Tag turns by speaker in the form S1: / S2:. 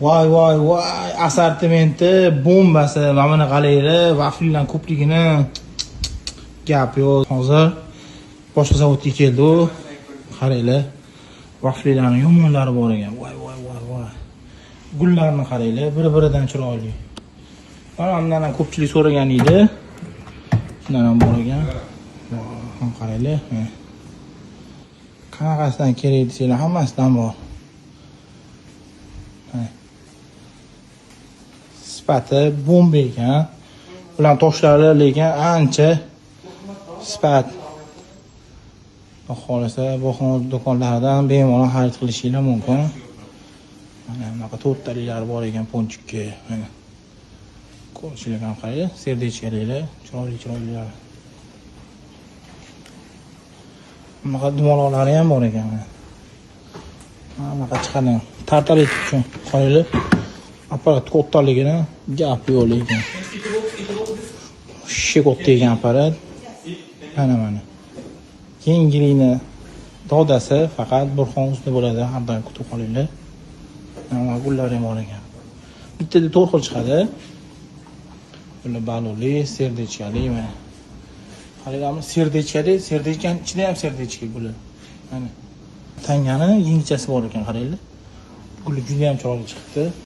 S1: Voy, voy, voy, assortimenti bombasi. Mana buni qaranglar, vaflilarning ko'pligini, gap yo'q. Hozir boshqa zavodga keldi u. Qaranglar, vaflilarning yomonlari bor ekan. Voy, voy, voy, voy. Gullarni qaranglar, bir-biridan chiroyli. Mana bundan ham ko'pchilik so'ragan edi. Shundan ham bor ekan. Voy, qaranglar. Mana. Qanaqasidan kerak desanglar, hammasidan bor. Mana. Sifati bomba ekan. Bular toshlari lekin ancha sifat. Xudo xohlasa, Burxon do'konlaridan bemalol xarid qilishinglar mumkin. Mana bunaqa to'rttaliklari bor ekan пончик ka. Mana. Ko'rishinglar ham, qaranglar, сердечка liklar, chiroyli chiroylilar. Bunaqa dumaloqlari ham bor ekan, mana. Mana bunaqa chiqadi. Tartalet uchun qaranglar. Apparat kattaligini, gap yo'q lekin. Вообще katta ekan apparat. Mana, mana. Yangilikni dodasi faqat Burxon ustida bo'ladi. Har doim kutib qolinglar. Mana gullar ham bor ekan. Bittada to'rt xil chiqadi. Bular balonli, сердечка li mana. Qaranglarmi, сердечка li, сердечка ning ichida ham сердечка guli. Mana. Tangani yangichasi bor ekan, qaranglar. Guli juda ham chiroyli chiqibdi.